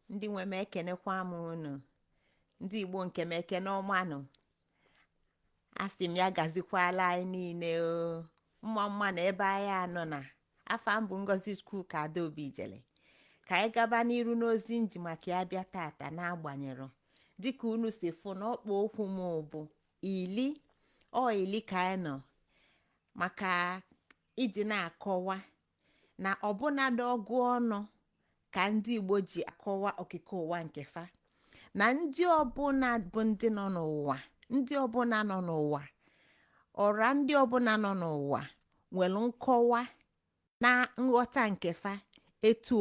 Ndị nwe m, ekenekwa m unu. Ndị Igbo nke m, ekene ọmanụ. Asị m ya gazikwala anyị niile o. Mma mma na ebe anyị anọ na afa m bụ Ngozi Chukwuka Adaobi Ijele. Ka anyị gaba n'iru n'ozi nji maka ya bịa tata. N'agbanyerọ dịka unu si fụ na ọkpọ okwu m bụ ili, ọ ili ka anyị nọ maka iji na-akọwa na ọbụnadị ọgụ ọnụ ka ndị Igbo ji akọwa okike ụwa nke fa, na ndị ọbụla bụ ndị nọ n'ụwa, ndị ọbụla nọ n'ụwa, ọra ndị ọbụla nọ n'ụwa nwere nkọwa na nghọta nke fa etu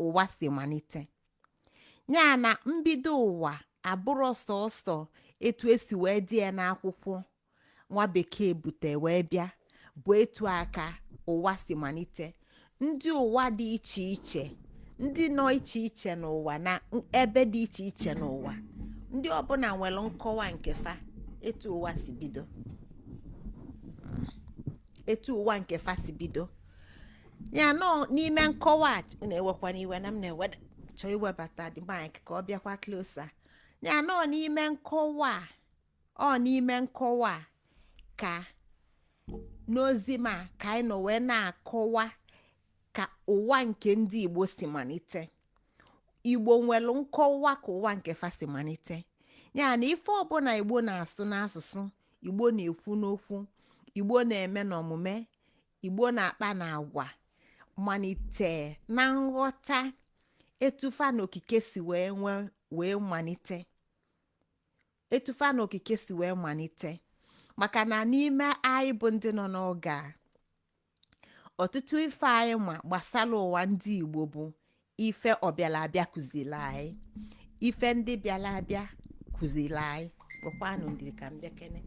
ụwa si malite. Ya na mbido ụwa abụrọ sọsọ etu esi wee dị ya n'akwụkwọ nwa bekee bute wee bịa bụ etu a ka ụwa si malite. Ndị ụwa dị iche iche, ndị nọ iche iche n'ụwa na ebe dị iche iche n'ụwa, ndị ọbụla nwere nkọwa nke fa etu ụwa si bido, etu ụwa nke fa si bido. Ya nọ n'ime nkọwa a, na-ewekwana iwe na m na-eweda chọọ iwebata the mic ka ọ bịakwa closer. Ya nọ n'ime nkọwa a, ọ n'ime nkọwa a ka n'ozi ma ka anyị nọ wee na-akọwa ka ụwa nke ndị Igbo si malite. Igbo nwere nkọwa ka ụwa nke fa si malite. Ya na ife ọbụla Igbo na-asụ n'asụsụ, Igbo na-ekwu n'okwu, Igbo na-eme n'omume, Igbo na-akpa n'agwa, malite na nghọta etu fa na okike si wee nwee wee malite, etu fa na okike si wee malite. Maka na n'ime anyị bụ ndị nọ n'oge a, ọtụtụ ife anyị ma gbasara ụwa ndị Igbo bụ ife ọbịala abịa kụziri anyị, ife ndị bịara abịa kụziri anyị. Nwekwanụ ndidi ka m bịa kene.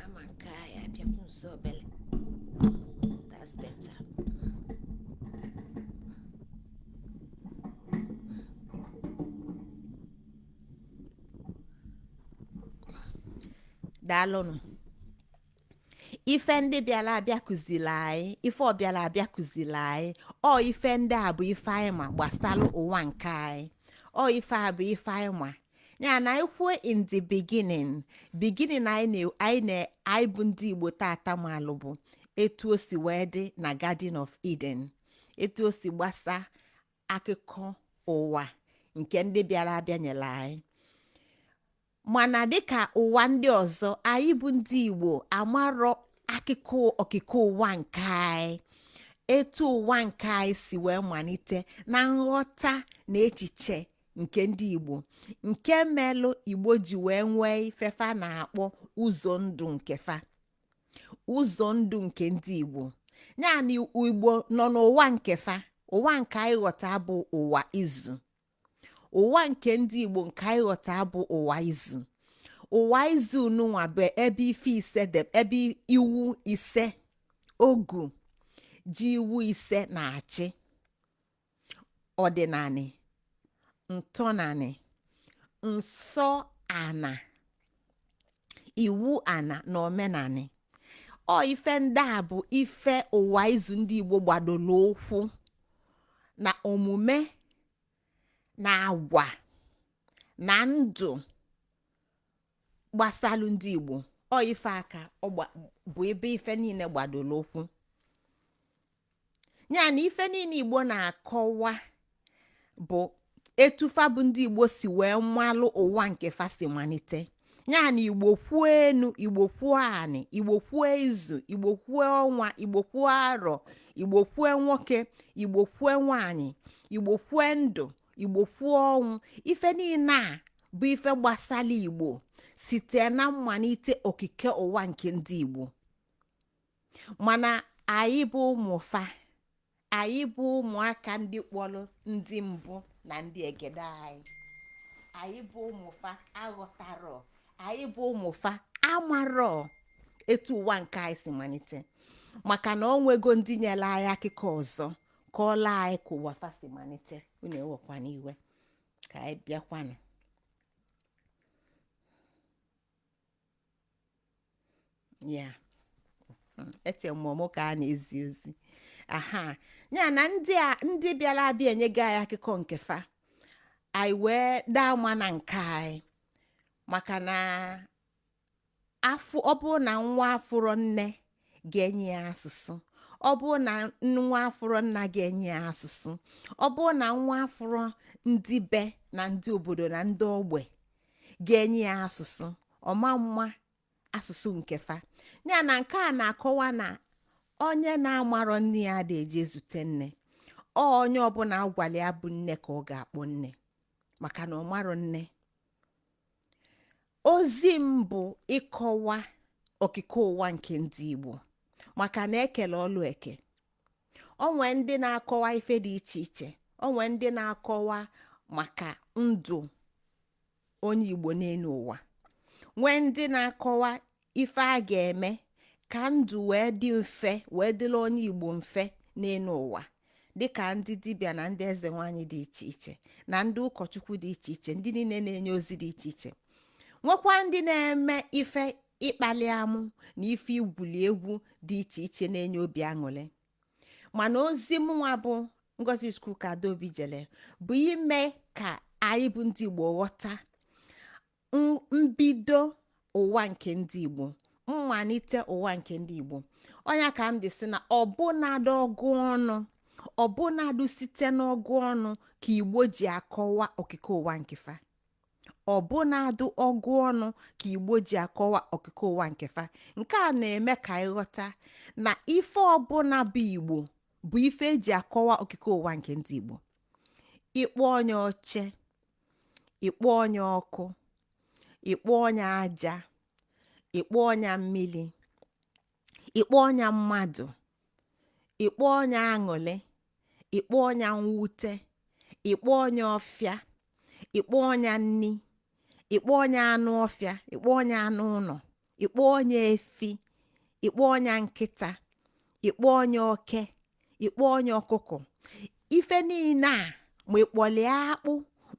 Ama nke anyị abịakwu nso obele. That's better. Daalụnụ. Ife ndị bịara abịa kụziri anyị, ife ọbịara abịa kụziri anyị, ọ ife ndị a bụ ife anyị ma gbasara ụwa nke anyị. Ọ ife a bụ ife anyị ma. Ya na anyị kwuo in the beginning, beginning anyị bụ ndị Igbo tata malụ bụ etu o si wee dị na Garden of Eden, etu o si gbasa akụkọ ụwa nke ndị bịara abịa nyere anyị. Mana dịka ụwa ndị ọzọ, anyị bụ ndị Igbo amarọ akụkọ okike ụwa nke anyị, etu ụwa nke anyị si wee malite na nghọta na echiche nke ndị Igbo, nke melụ Igbo ji wee nwee ife fa na-akpọ ụzọ ndụ nke fa, ụzọ ndụ nke ndị Igbo. Ya na Igbo nọ n'ụwa nke fa, ụwa nke anyị ghọta bụ ụwa izu. Ụwa nke ndị Igbo nke anyị ghọta bụ ụwa izu. Ụwa izu nụnwa bụ ebe ife ise dị, ebe iwu ise, ogu ji iwu ise na-achị: ọdịnanị, ntọnanị, nsọ ana, iwu ana na omenanị. Ọ ife ndị a bụ ife ụwa izu ndị Igbo gbadoro ụkwụ na omume na agwa na ndụ gbasalụ ndị Igbo. Ọ ife aka bụ ebe ife niile gbadoro ụkwụ. Ya na ife niile Igbo na-akọwa bụ etu fa bụ ndị Igbo si wee malụ ụwa nke fa si malite. Ya na Igbo kwuo enu, Igbo kwuo anị, Igbo kwuo izu, Igbo kwuo ọnwa, Igbo kwuo arọ, Igbo kwuo nwoke, Igbo kwuo nwaanyị, Igbo kwuo ndụ, Igbo kwuo ọnwụ, ife niile a bụ ife gbasara Igbo site na mmalite okike ụwa nke ndị Igbo. Mana anyị bụ ụmụ fa, anyị bụ ụmụaka ndị kpọrọ ndị mbụ na ndị egede anyị, anyị bụ ụmụ fa aghọtarọ, anyị bụ ụmụ fa amarọ etu ụwa nke anyị si malite, maka na o nwego ndị nyere anyị akụkọ ọzọ kọọla anyị ka ụwa fa si malite. Unu ewekwana iwe, ka anyị bịakwanụ. Ya Eche m ọmụ ka a na-ezi ozi. Aha ya na ndị a, ndị bịara abịa enyego anyị akụkọ nke fa, anyị wee daa ma na nke anyị, maka na afụ ọ bụrụ na nwa afụrọ nne ga-enye ya asụsụ, ọ bụrụ na nwa afụrọ nna ga-enye ya asụsụ, ọ bụrụ na nwa afụrọ ndị be na ndị obodo na ndị ogbe ga-enye ya asụsụ, ọma mma asụsụ nke fa. Ya na nke a na-akọwa na onye na-amarọ nne ya ada eje ezute nne. Ọ onye ọbụla agwala ya bụ nne ka ọ ga-akpọ nne, maka na ọ marọ nne. Ozi m bụ ịkọwa okike ụwa nke ndị Igbo, maka na ekele ọlụ eke. Onwe ndị na-akọwa ife dị iche iche, onwe ndị na-akọwa maka ndụ onye Igbo n'elu ụwa, nwee ndị na-akọwa ife a ga-eme ka ndụ wee dị mfe, wee dịrị onye Igbo mfe n'elu ụwa, dịka ndị dibịa na ndị eze nwanyị dị iche iche na ndị ụkọchukwu dị iche iche, ndị niile na-enye ozi dị iche iche. Nwekwa ndị na-eme ife ịkpali amụ na ife igwuli egwu dị iche iche na-enye obi aṅụrị. Mana ozi mụnwa bụ Ngozi Chukwuka Adaobi jele bụ ime ka anyị bụ ndị Igbo ghọta mbido ụwa nke ndị Igbo, mmalite ụwa nke ndị Igbo. Ọnya ka m ji sị na ọbụnadụ ọgụ ọnụ, ọbụnadụ site n'ọgụ ọnụ ka Igbo ji akọwa okike ụwa nke fa. Ọbụnadụ ọgụ ọnụ ka Igbo ji akọwa okike ụwa nke fa. Nke a na-eme ka anyị ghọta na ife ọbụla bụ Igbo bụ ife eji akọwa okike ụwa nke ndị Igbo. Ịkpọ onye oche, ịkpọ onye ọkụ, ịkpọ onye aja, ịkpọ onye mmiri, ịkpọ onye mmadụ, ịkpọ onye aṅụrị, ịkpọ onye mwute, ịkpọ onye ọfịa, ịkpọ onye nni, ịkpọ onye anụ ọfịa, ịkpọ onye anụ ụlọ, ịkpọ onye efi, ịkpọ onye nkịta, ịkpọ onye oke, ịkpọ onye ọkụkọ, ife niile a, ma ịkpọlie akpụ,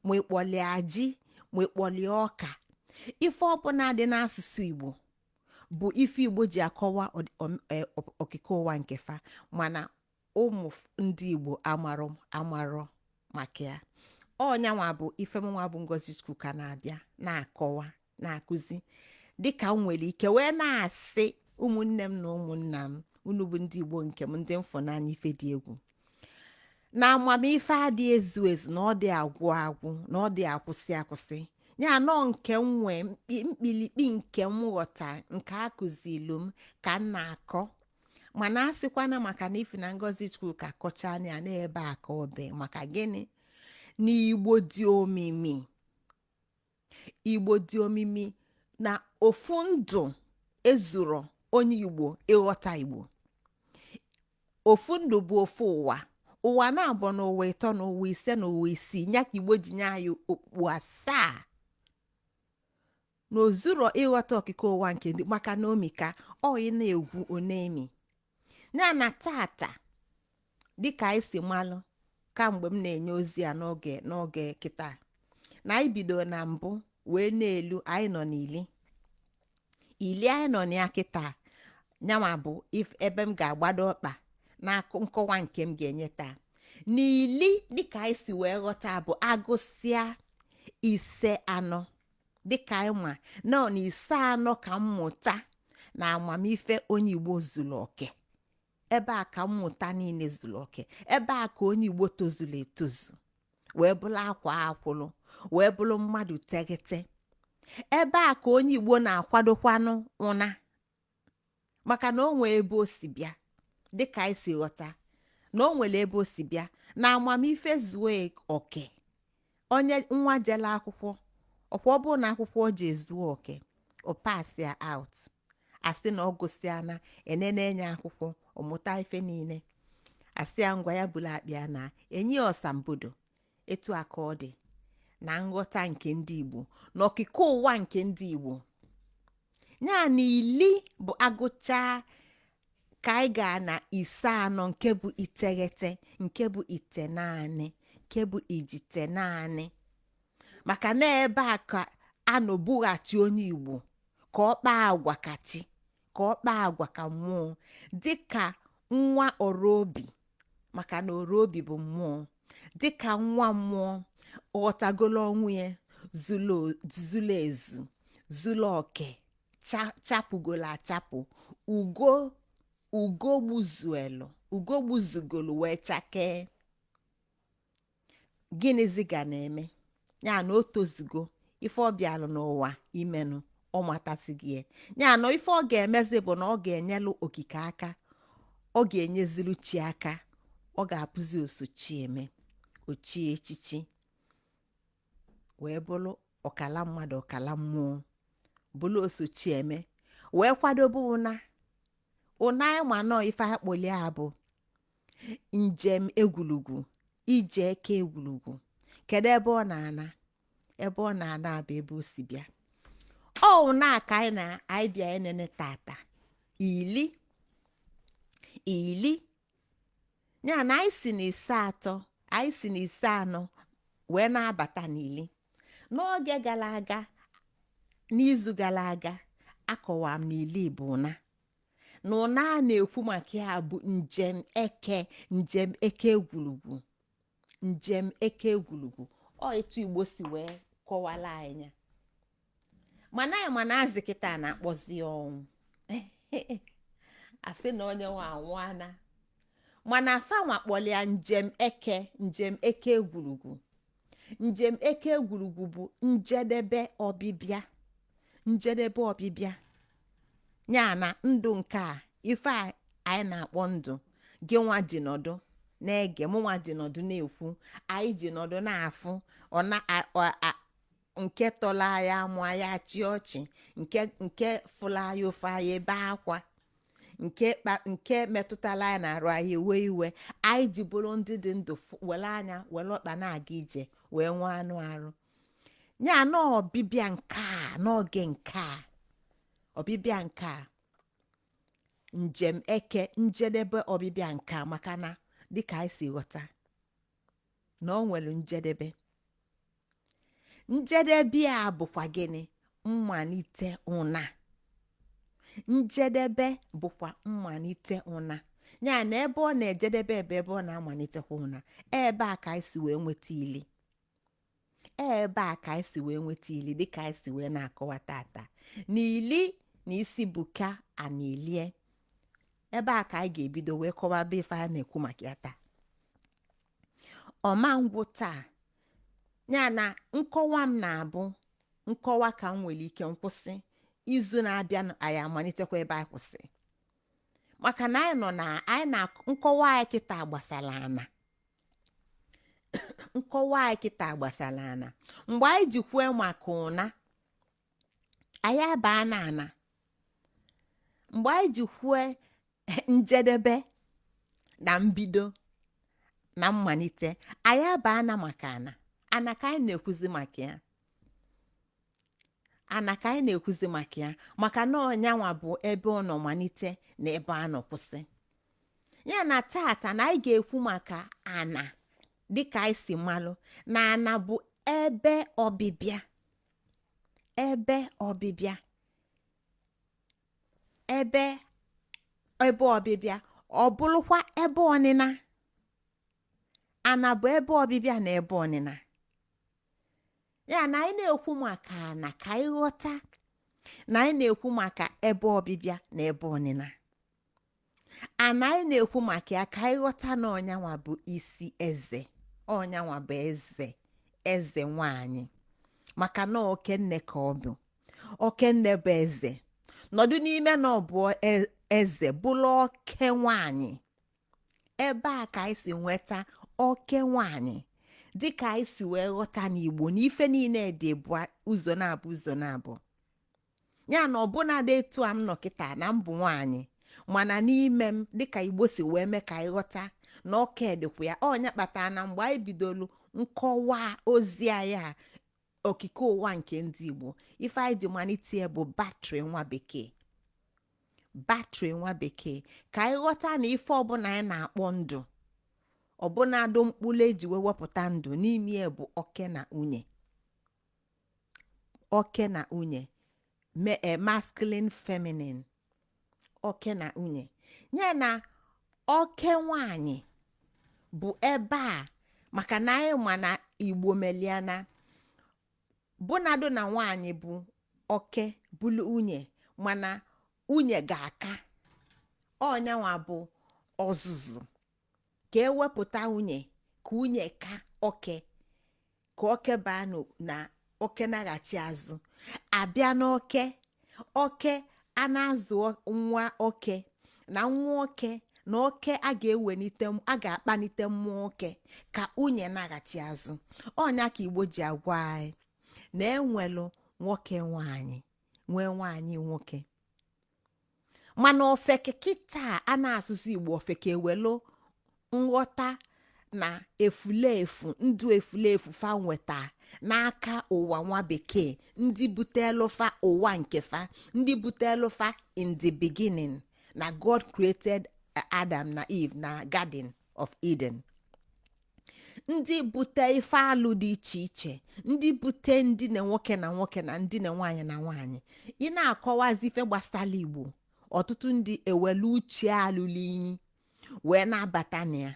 ma ịkpọlie ji, ma ịkpọlie ọka, ife ọbụla dị n'asụsụ Igbo bụ ife Igbo ji akọwa okike ụwa nke fa. Mana ụmụ ndị Igbo amarọ amarọ maka ya. Ọnyanwa bụ ife mụnwa bụ Ngozi Chukwuka na-abịa na-akọwa, na-akụzi, dịka m nwere ike wee na-asị ụmụnne m na ụmụnna m, unu bụ ndị Igbo nke m, ndị mfụnanya, ife dị egwu na amamife adị ezu ezu, na ọ dị agwụ agwụ, na ọ dị akwụsị akwụsị. Ya nọ nke m nwee mkpilikpi nke m ghọta, nke akụzilu m ka m na-akọ. Mana a sịkwana maka na ifi na Ngozi Chukwuka kọchaa ya n'ebe a ka ọ bụ maka gịnị? Na Igbo dị omimi. Igbo dị omimi na ofu ndụ ezuro onye Igbo ịghọta Igbo. Ofu ndụ bụ ofu ụwa, ụwa na-abụ na ụwa ịtọ na ụwa ise na ụwa isii. Ya ka Igbo ji nye anyị okpukpu asaa na ozuro ịghọta okike ụwa nke ndị, maka na omika oyi na-egwu onemi. Ya na tata, dịka anyị si malụ kamgbe m na-enye ozi a n'oge kịta, na anyị bido na mbụ wee na-elu, anyị nọ n'ili ili anyị nọ na ya kịta. Nyanwa bụ ebe m ga-agbado ọkpa na nkọwa nke m ga-enye taa. N'ili, dịka anyị si wee ghọta, bụ agụsịa ise anọ, dịka anyị ma nọ na ise anọ ka mmụta na amamife onye Igbo zuru oke. Ebe a ka mmụta niile zuru oke, ebe a ka onye Igbo tozuru etozu wee bụrụ akwa akwụrụ, wee bụrụ mmadụ teghete. Ebe a ka onye Igbo na-akwadokwanụ ụna, maka na o nwee ebe o si bịa. Dịka anyị si ghọta na o nwere ebe o si bịa na amamife zuo oke, onye nwa jele akwụkwọ ọkwa, ọ bụrụ na akwụkwọ o ji ezuo oke, o pass ya out, asị na ọ gụsịana, enene enye akwụkwọ, ọmụta ife niile, asị ya ngwa, ya bulu akpịa na enye ya ọsambodo. Etu a ka ọ dị na nghọta nke ndị Igbo na okike ụwa nke ndị Igbo. Ya na ili bụ agụcha ka anyị gaa na ise anọ, nke bụ iteghete, nke bụ ite naanị, nke bụ ijite naanị, maka na ebe a ka a nọbughachi onye Igbo ka ọ kpaa agwa ka chi, ka Ka ọ kpaa agwa ka mmụọ, dịka nwa ọrụ obi, maka na ọrụ obi bụ mmụọ. Dịka nwa mmụọ ghọtagolo onwe ya, zulu zulu ezu, zulu oke, chapụgolo achapụ, ugo ugo gbuzuelu, ugo gbuzugolu wee chakee. Gịnịzi ga na-eme ya? Na o tozugo ife ọ bịalụ n'ụwa imenụ, ọ matasịghị ya. Ya na ife ọ ga-emezi bụ na ọ ga-enyelụ okike aka, ọ ga-enyezilu chi aka, ọ ga-abụzi osochi eme ochie echichi wee bụrụ ọkala mmadụ, ọkala mmụọ, bụrụ osochi eme, wee kwadobe ụna. Ụna anyị ma nọọ ife akpọli a bụ njem egwurugwu, ije eke egwurugwu. Kedu ebe ọ na-ana? Ebe ọ na-ana bụ ebe o si bịa. Ọ ụna ka anyị na anyị bịa enene tata, ili ili ya na anyị si na ise atọ, anyị si na ise anọ wee na-abata n'ili. N'oge gara aga, n'izu gara aga, akọwara m na ili bụ ụna, na ụna a na-ekwu maka ya bụ njem eke, njem eke egwurugwu, njem eke egwurugwu. Ọ etu Igbo si wee kọwara anyị ya. Mana anyị mana azị kịta na-akpọzi ya ọnwụ, asị na onye nwe anwụana, mana fanwa kpọrọ ya njem eke, njem eke egwurugwu. Njem eke egwurugwu bụ njedebe ọbịbịa, njedebe ọbịbịa ya na ndụ nke a. Ife a anyị na-akpọ ndụ, gị nwa ji nọdụ na-ege, mụ nwa ji nọdụ na-ekwu, anyị ji nọdụ na-afụ ọ na nke tọrọ anyị amụ, anyị achị ọchị, nke fụrụ anyị ofe, anyị ebe akwa, nke metụtara anyị na-arụ, anyị ewe iwe. Anyị ji bụrụ ndị dị ndụ, were anya, were ọkpa na-aga ije, wee nwee anụ arụ ya na ọbịbịa nke a. N'oge nke a, ọbịbịa nke a, njem eke, njedebe ọbịbịa nke a, maka na dịka anyị si ghọta na ọ nwere njedebe. Njedebe a bụkwa gịnị? Mmalite ụna. Njedebe bụkwa mmalite ụna ya, na ebe ọ na-ejedebe ebe ọ na-amalitekwa ụna. Ebe a ka anyị si wee nweta ili, ebe a ka anyị si wee nweta ili, dịka anyị si wee na-akọwa tata na ili na isi buka a na ilie. Ebe a ka anyị ga-ebido wee kọwaba ife a na-ekwu maka ya taa. Ọma ngwụ taa ya na nkọwa m na-abụ nkọwa ka m nwere ike nkwụsị. Izu na-abịa anyị amalitekwa ebe anyị kwụsị, maka na anyị nọ na anyị na nkọwa anyị kịta gbasara ana. Nkọwa anyị kịta gbasara ana. Mgbe anyị ji kwue maka ụna, anyị abaa na ana. Mgbe anyị ji kwue njedebe na mbido na mmalite, anyị abaa na maka ana. Ana ka anyị na-ekwuzi maka ya, ana ka anyị na-ekwuzi maka ya, maka na ọnyanwa bụ ebe ọ nọ malite na ebe a nọ kwụsị ya. Na tata na anyị ga-ekwu maka ana, dịka anyị si malụ na ana bụ ebe ọbịbịa, ebe ọbịbịa, ebe ọbịbịa, ọ bụrụkwa ebe ọnịna. Ana bụ ebe ọbịbịa na ebe ọnịna ya. Na anyị na-ekwu maka ana, ka anyị ghọta na anyị na-ekwu maka ebe ọbịbịa na ebe ọnịna. Ana anyị na-ekwu maka ya, ka anyị ghọta na ọnyanwa bụ isi eze, ọnyanwa bụ eze, eze nwanyị, maka na okenne ka ọ bụ. Okenne bụ eze nọdụ n'ime na ọ bụ eze bụrụ oke nwanyị. Ebe a ka anyị si nweta oke nwanyị, dịka anyị si wee ghọta n'Igbo na ife niile dị bụ ụzọ na-abụ, ụzọ na-abụ ya, na ọbụna dị etu a m nọ kịta na m bụ nwaanyị, mana n'ime m, dịka Igbo si wee mee ka anyị ghọta na oke dịkwa ya. Ọnya kpatara na mgbe anyị bidolu nkọwa ozi anyị a, okike ụwa nke ndị Igbo, ife anyị ji malite ya bụ batrị nwa bekee, batrị nwa bekee, ka anyị ghọta na ife ọbụla anyị na-akpọ ndụ, ọbụnadụ mkpụrụ eji wee wepụta ndụ n'ime ya, bụ oke na nwunye, oke na nwunye, masculine, feminine. Oke na nwunye ya na oke nwanyị bụ ebe a, maka na anyị ma na Igbo meliana bụnado na nwanyị bụ oke bụlụ nwunye, mana nwunye ga-aka ọnyanwa bụ ọzụzụ ka ewepụta nwunye, ka nwunye ka oke, ka oke baa na oke naghachi azụ abịa n'oke. Oke a na-azụ nwa oke na nwa oke na oke a ga-ewelite, a ga-akpanite mmụọ oke ka nwunye naghachi azụ. Ọnya ka Igbo ji agwa anyị na enwelu nwoke nwanyị, nwee nwanyị nwoke. Mana ofeke kịta a na-asụsụ Igbo, ofeke ewelu nghọta na efulefu ndụ efulefu fa nweta n'aka ụwa nwa bekee, ndị butelufa ụwa nke fa, ndị butelufa in the beginning na God created Adam na Eve na Garden of Eden, ndị bute ife alụ dị iche iche, ndị bute ndị na nwoke na nwoke na ndị na nwaanyị na nwaanyị. Ị na-akọwazi ife gbasara Igbo, ọtụtụ ndị ewelu uche alụlụ inyi wee na-abata na ya.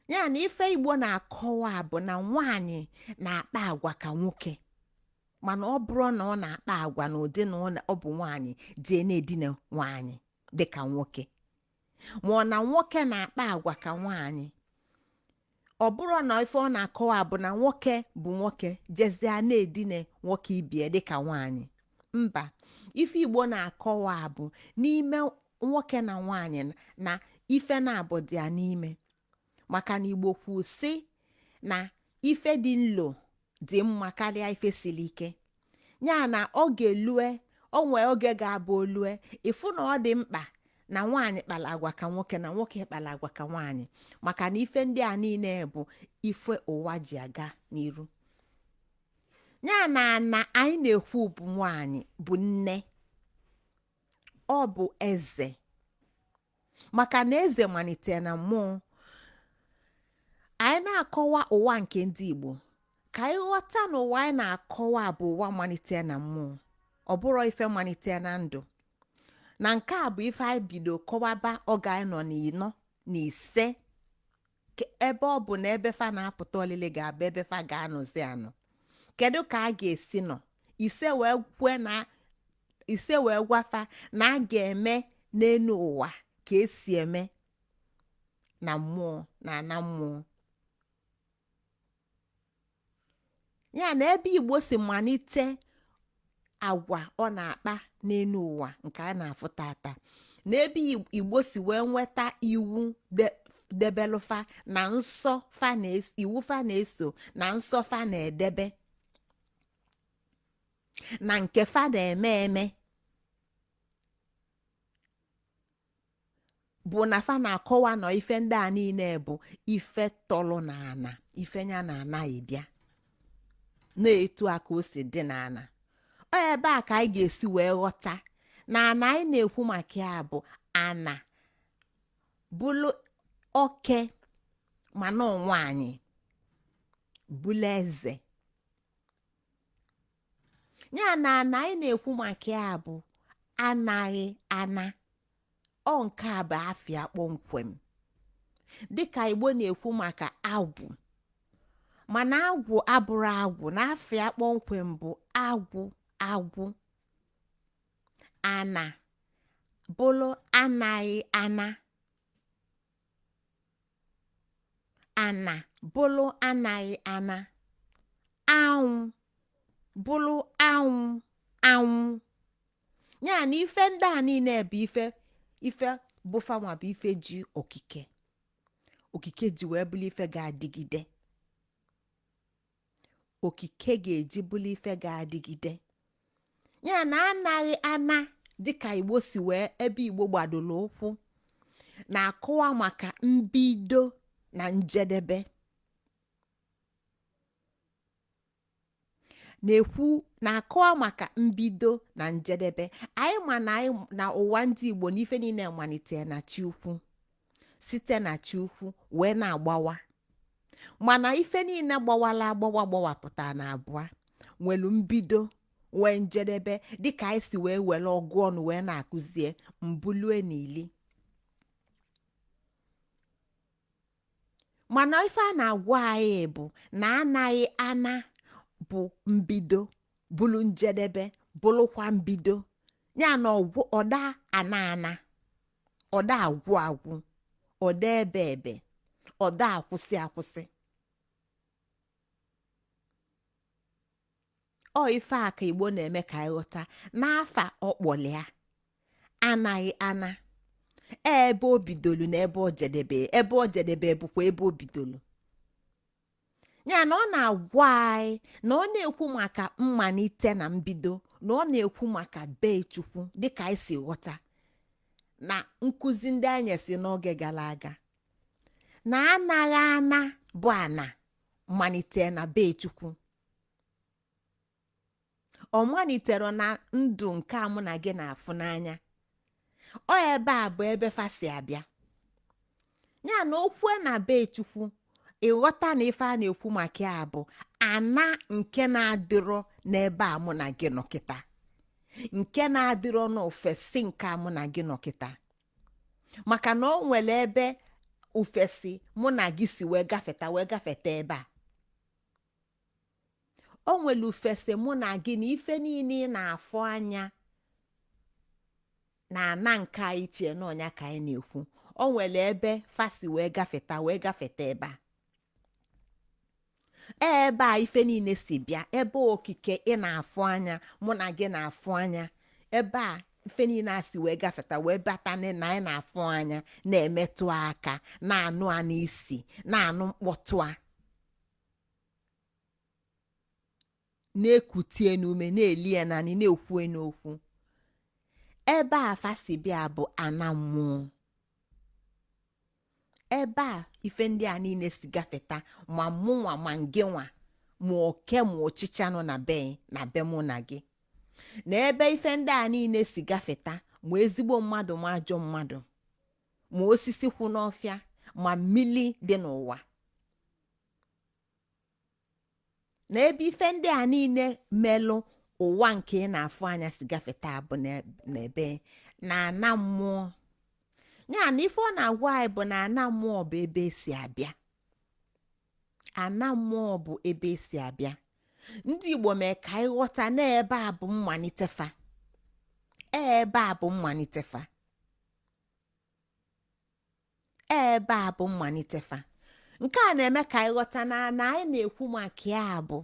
Ya na ife Igbo na-akọwa bụ na nwaanyị na-akpa agwa ka nwoke, mana ọ bụrụ na ọ na-akpa agwa na ụdị na ọ bụ nwaanyị dị na-edina nwaanyị dịka nwoke, ma ọ na nwoke na-akpa agwa ka nwaanyị, ọ bụrụ na ife ọ na-akọwa bụ na nwoke bụ nwoke jezie na-edina nwoke ibie dịka nwaanyị. Mba, ife Igbo na-akọwa bụ n'ime nwoke na nwaanyị na ife na-abụ dị ya n'ime, maka na Igbo kwu sị na ife dị nlo dị mma karịa ife siri ike. Ya na oge lue, onwe oge ga-abụ olue, ịfụ na ọ dị mkpa na nwaanyị kpara agwa ka nwoke na nwoke kpara agwa ka nwaanyị, maka na ife ndị a niile bụ ife ụwa ji aga n'iru. Ya na ana anyị na-ekwu bụ nwaanyị bụ nne, ọ bụ eze, maka na eze malitere na mmụọ. Anyị na-akọwa ụwa nke ndị Igbo ka anyị ghọta na ụwa anyị na-akọwa bụ ụwa malitere na mmụọ, ọ bụrụ ife malitere na ndụ. Na nke a bụ ife anyị bido kọwaba oge anyị nọ n'ịnọ na ise, ebe ọ bụ na ebe fa na-apụta olili ga-abụ ebe fa ga-anọzi anọ. Kedu ka a ga-esi nọ ise wee kwue na ise wee gwafa na a ga-eme n'elu ụwa ka esi eme na mmụọ na ana mmụọ? Ya na ebe Igbo si malite agwa ọ na-akpa n'elu ụwa nke a na-afụ tata, na ebe Igbo si wee nweta iwu debelụfa na nsọ fa na iwu fa na-eso na nsọ fa na-edebe na nke fa na-eme eme, bụ na fa na-akọwa na ife ndị a niile bụ ife tọlụ na ana, ife ya na anaghị bịa na-etu a ka o si dị n'ana. Ọ ebe a ka anyị ga-esi wee ghọta na ana anyị na-ekwu maka ya bụ ana bụlụ oke, mana nwaanyị bụlụ eze. Ya na ana anyị na-ekwu maka ya bụ anaghị ana. Ọ nke a bụ afịa kpọmkwem, dịka Igbo na-ekwu maka agwụ, mana agwụ abụrụ agwụ, na afịa kpọmkwem bụ agwụ agwụ. Ana bụlụ anaghị ana, ana bụlụ anaghị ana, anwụ bụlụ anwụ anwụ. Ya na ife ndị a niile bụ ife ife bụ fanwa bụ ife ji okike, okike ji wee bụrụ ife ga-adịgide, okike ga-eji bụrụ ife ga-adịgide. Ya na anaghị ana, dịka Igbo si wee, ebe Igbo gbadoro ụkwụ na-akọwa maka mbido na njedebe, na-ekwu na-akọwa maka mbido na njedebe. Anyị ma na anyị na ụwa ndị Igbo na ife niile malitere na chi ukwu, site na chi ukwu wee na-agbawa, mana ife niile gbawala agbawa gbawapụta na abụọ nwere mbido. Nwee njedebe, dịka anyị si wee were ọgụ ọnụ wee na-akụzie mbulue na ili. Mana ife a na-agwa anyị bụ na anaghị ana bụ mbido, bụrụ njedebe, bụrụkwa mbido ya, na ọda ana ana, ọda agwụ agwụ, ọda ebe ebe, ọda akwụsị akwụsị. Ọ ife a ka Igbo na-eme ka anyị ghọta n'afa ọkpọlịa anaghị ana, ebe o bidolu na ebe o jedebe. Ebe o jedebe bụkwa ebe o bidolu. Ya na ọ na-agwa anyị na ọ na-ekwu maka mmalite na mbido, na ọ na-ekwu maka be Chukwu, dịka anyị si ghọta na nkụzi ndị anyị si n'oge gara aga, na anaghị ana bụ ana malite na be Chukwu. Ọ malitere na ndụ nke a mụ na gị na-afụ n'anya. Ọ ebe a bụ ebe fa si abịa. Ya na okwu na be Chukwu, ịghọta na ife a na-ekwu maka ya bụ ana nke na-adịrọ n'ebe a mụ na gị nọ kịta, nke na-adịrọ n'ofesi nke a mụ na gị nọ kịta, maka na o nwere ebe ofesi mụ na gị si wee gafeta, wee gafeta ebe a. O nwere ufesi mụ na gị na ife niile ị na-afụ anya na ana nke anyị chie n'ọnya ka anyị na-ekwu. O nwere ebe fa si wee gafeta, wee gafeta ebe a, ebe a ife niile si bịa, ebe okike ị na-afụ anya, mụ na gị na-afụ anya, ebe a ife niile a si wee gafeta wee bata na anyị na-afụ anya, na-emetụ aka, na-anụ a n'isi, na-anụ mkpọtụ a, na-ekutie n'ume, na-eli ya naanị, na-ekwu n'okwu. Ebe a fa si bịa bụ ana mmụọ. Ebe a ife ndị a niile si gafeta, ma mụnwa ma ngịnwa, ma oke ma ọchịcha nọ na be na be mụ na gị, na ebe ife ndị a niile si gafeta, ma ezigbo mmadụ ma ajọ mmadụ, ma osisi kwụ n'ọfịa, ma mmili dị n'ụwa, na ebe ife ndị a niile melụ ụwa nke ị na-afụ anya si gafeta bụ n'ebe na ana mmụọ. Ya na ife ọ na-agwa anyị bụ na ana mmụọ bụ ebe esi abịa. Ana mmụọ bụ ebe esi abịa. Ndị Igbo mee ka anyị ghọta na ebe a bụ mmalite fa, ebe a bụ mmalite fa, ebe a bụ mmalite fa. Nke a na-eme ka anyị ghọta na ana anyị na-ekwu maka ya bụ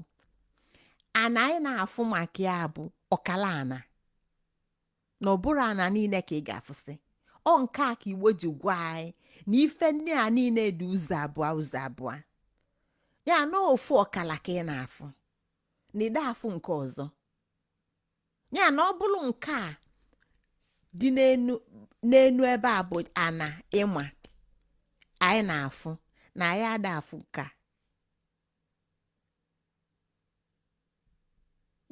ana anyị na-afụ maka ya bụ ọkala ana, na ọ bụrọ ana niile ka ị ga-afụsị. Ọ nke a ka Igbo ji gwa anyị na ife ndị a niile dị ụzọ abụọ, ụzọ abụọ. Ya na ofu ọkala ka ị na-afụ, na ị da afụ nke ọzọ. Ya na ọ bụrụ nke a dị n'enu ebe a bụ ana ịma anyị na-afụ, na anyị ada afụ nke a.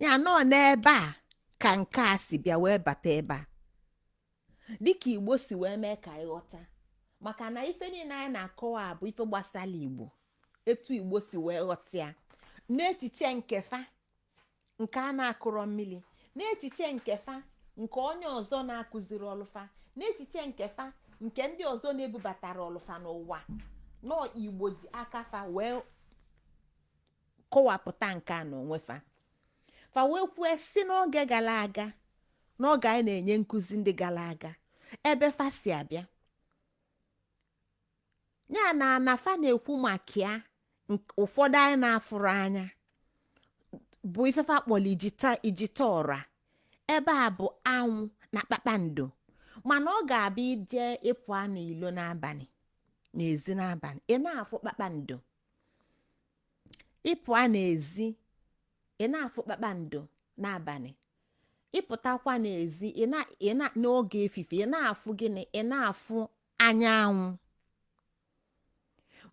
Ya nọ n'ebe a ka nke a si bịa wee bata ebe a, dịka Igbo si wee mee ka anyị ghọta, maka na ife niile anyị na-akọwa bụ ife gbasara Igbo, etu Igbo si wee ghọta ya n'echiche nke fa, nke a na-akụrọ mmiri, n'echiche nke fa, nke onye ọzọ na-akụziri ọlụ fa, n'echiche nke fa, nke ndị ọzọ na-ebubatara ọlụ fa n'ụwa, nọ Igbo ji aka fa wee kọwapụta nke a n'onwe fa. Fa wee kwue si n'oge gara aga, n'oge anyị na-enye nkụzi ndị gara aga, ebe fa si abịa, ya na ana fa na-ekwu maka ya, ụfọdụ anyị na-afụrọ anya, bụ ife fa kpọrọ ijite ọra. Ebe a bụ anwụ na kpakpando. Mana ọ ga-abụ ije ịpụ n'ilo n'abalị, n'ezi n'abalị, ị na-afụ kpakpando. Ịpụ n'ezi, ị na-afụ kpakpando n'abalị. Ịpụtakwa n'ezi n'oge efife, ị na-afụ gịnị? Ị na-afụ anyanwụ.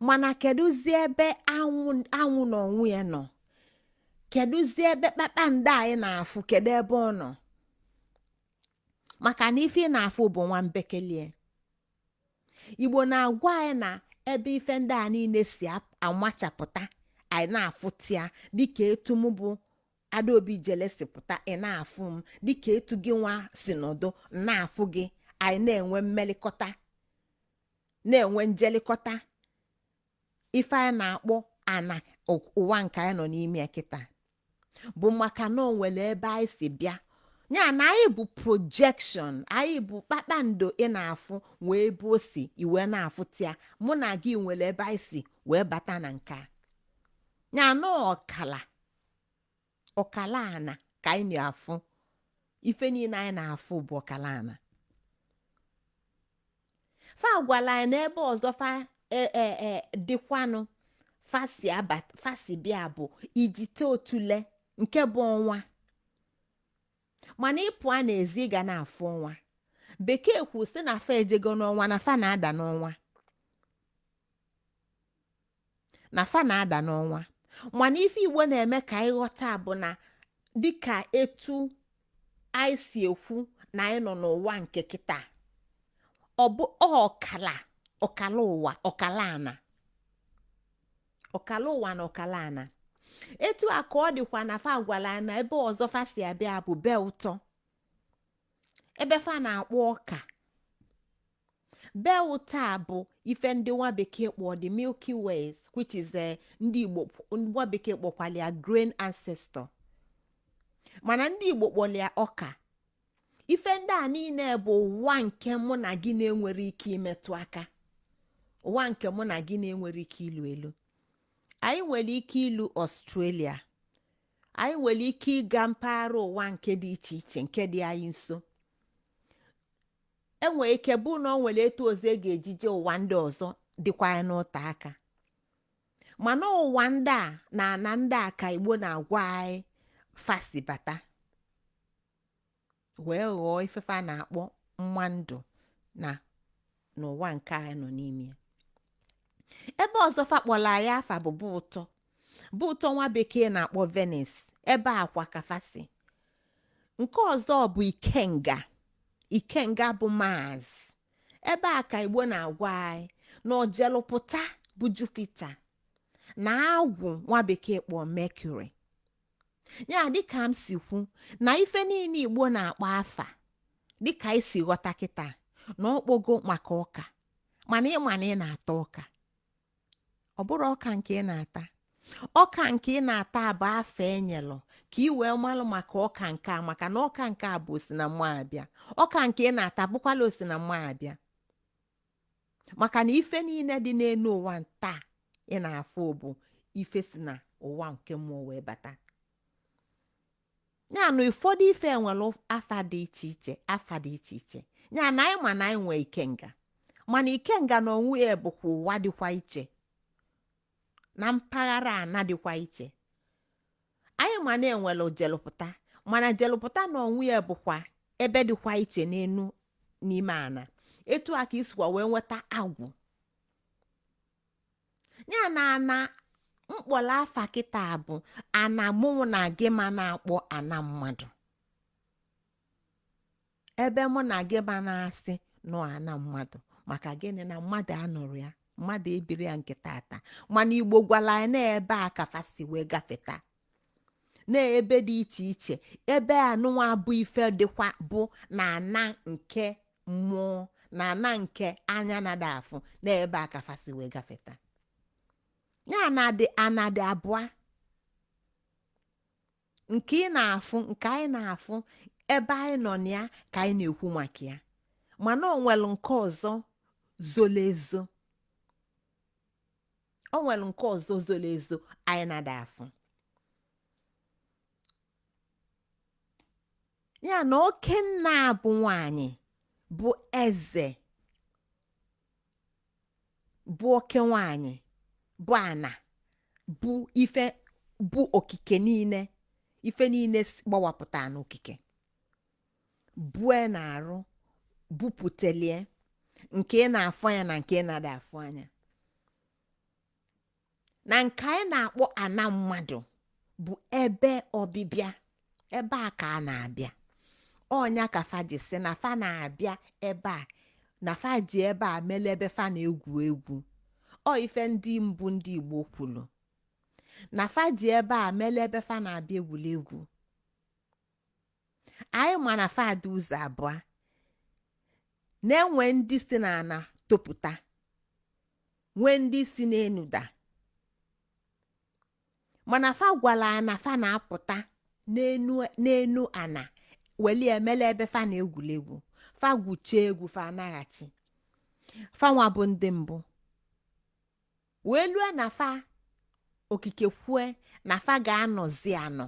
Mana kedụzi ebe anwụ na onwe ya nọ? Kedụzi ebe kpakpando anyị na-afụ? Kedu ebe ọ nọ? Maka na ife ị na-afụ bụ nwa mbekelie. Igbo na-agwa anyị na ebe ife ndị a niile si amachapụta anyị na-afụta ya, dịka etu mụ bụ Adaobi Ijele si pụta, ị na-afụ m dịka etu gị nwa si nọdụ na-afụ gị. Anyị na-enwe mmelikọta, na-enwe njelikọta. Ife anyị na-akpọ ana ụwa nke anyị nọ n'ime ya kịta bụ maka na o nwere ebe anyị si bịa. Ya na anyị bụ projection, anyị bụ kpakpando ị na-afụ wee ebe o si iwe na-afụta ya. Mụ na gị nwere ebe anyị si wee bata na nke a. Ya na ọkala ọkala ana ka anyị na-afụ. Ife niile anyị na-afụ bụ ọkala ana. Fa gwala anyị n'ebe ọzọ fa dịkwanụ fa si abata, fa si bịa bụ ijite otule nke bụ ọnwa. Mana ịpụ a n'ezi, ị ga na-afụ ọnwa. Bekee kwu sị na fa ejego n'ọnwa, na fa na-ada n'ọnwa, na fa na-ada n'ọnwa. Mana ife Igbo na-eme ka anyị ghọta bụ na dịka etu anyị si ekwu na anyị nọ n'ụwa nke kịta, ọ bụ ọkala ọkala ụwa, ọkala ana, ọkala ụwa na ọkala ana. Etu a ka ọ dịkwa na fa gwara na ebe ọzọ fa si abịa bụ be ụtọ, ebe fa na-akpọ ọka. Be ụtọ a bụ ife ndị nwa bekee kpọọ the Milky Ways, which is ndị Igbo, nwa bekee kpọkwala ya grain ancestor, mana ndị Igbo kpọrọ ya ọka. Ife ndị a niile bụ ụwa nke mụ na gị na-enwere ike imetụ aka, ụwa nke mụ na gị na-enwere ike ilu elu. Anyị nwere ike ilu Australia, anyị nwere ike ịga mpaghara ụwa nke dị iche iche nke dị anyị nso. Enwere ike bụ na ọ nwere etu ọzọ e ga-ejije ụwa ndị ọzọ dịkwa anyị n'ụta aka, mana ụwa ndị a na ana ndị a ka Igbo na-agwa anyị fa si bata wee ghọọ ife fa na-akpọ mma ndụ na n'ụwa nke anyị nọ n'ime ya. Ebe ọzọ fa kpọrọ anyị afa bụ bụ ụtọ, bụ ụtọ nwa bekee na-akpọ Venus. Ebe a kwa ka fa si. Nke ọzọ bụ Ikenga. Ikenga bụ Mars. Ebe a ka Igbo na-agwa anyị na ojelụpụta bụ Jupiter, na agwụ nwa bekee kpọọ Mercury. Ya dịka m si kwu na ife niile Igbo na-akpọ afa, dịka anyị si ghọta kịta, na ọkpọgo maka ọka. Mana ịma na ị na-ata ọka, ọ bụrụ ọka nke ị na-ata, ọka nke ị na-ata bụ afa enyelụ ka ị wee malụ maka ọka nke a, maka na ọka nke a bụ osi na mmụọ abịa. Ọka nke ị na-ata bụkwala osi na mmụọ abịa, maka na ife niile dị n'elu ụwa nta ị na-afụ bụ ife si na ụwa nke mmụọ wee bata. Ya na ụfọdụ ife nwere afa dị iche iche, afa dị iche iche. Ya na anyị ma na anyị nwee ikenga, mana ikenga na onwe ya bụkwa ụwa dịkwa iche na mpaghara ana dịkwa iche. Anyị ma na enwere jelụpụta, mana jelụpụta na onwe ya bụkwa ebe dịkwa iche n'enu n'ime ana. Etu a ka isikwa wee nweta agwụ. Ya na ana mkpọrọ afa kịta bụ ana mụ na gị ma na-akpọ ana mmadụ, ebe mụ na gị ma na-asị nọ ana mmadụ. Maka gịnị? Na mmadụ anọrọ ya, mmadụ ebiri ya nke tata. Mana Igbo gwara anyị na ebe a ka fa si wee gafeta na ebe dị iche iche. Ebe anụnwa bụ ife dịkwa bụ na ana nke mmụọ na ana nke anya nada afụ, na ebe a ka fa si wee gafeta. Ya na dị ana dị abụọ, nke ị na-afụ, nke anyị na-afụ, ebe anyị nọ na ya ka anyị na-ekwu maka ya. Mana o nwere nke ọzọ zolo ezo, o nwere nke ọzọ zolo ezo anyị nada afụ. Ya na oke nna bụ nwanyị bụ eze, bụ oke nwanyị, bụ ana, bụ ife, bụ okike niile, ife niile gbawapụta n'okike bue na-arụ bupụtelie nke ị na-afụ anya na nke ị na-ada afụ anya. Na nke anyị na-akpọ ana mmadụ bụ ebe ọbịbịa, ebe a ka a na-abịa. Ọnya ka fa ji sị na fa na-abịa ebe a, na fa ji ebe a mele ebe fa na-egwu egwu. Ọ ife ndị mbụ ndị Igbo kwuru. Na fa ji ebe a mele ebe fa na-abịa egwuregwu. Anyị ma na fa dị ụzọ abụọ na-enwe: ndị si n'ana topụta, nwee ndị si n'enu da. Mana fa gwara anyị na fa na-apụta n'enu n'enu ana weli emele ebe fa na-egwuregwu. Fa gwuchie egwu, fa anaghachi. Fa nwa bụ ndị mbụ wee lue na fa okike kwue na fa ga-anọzi anọ,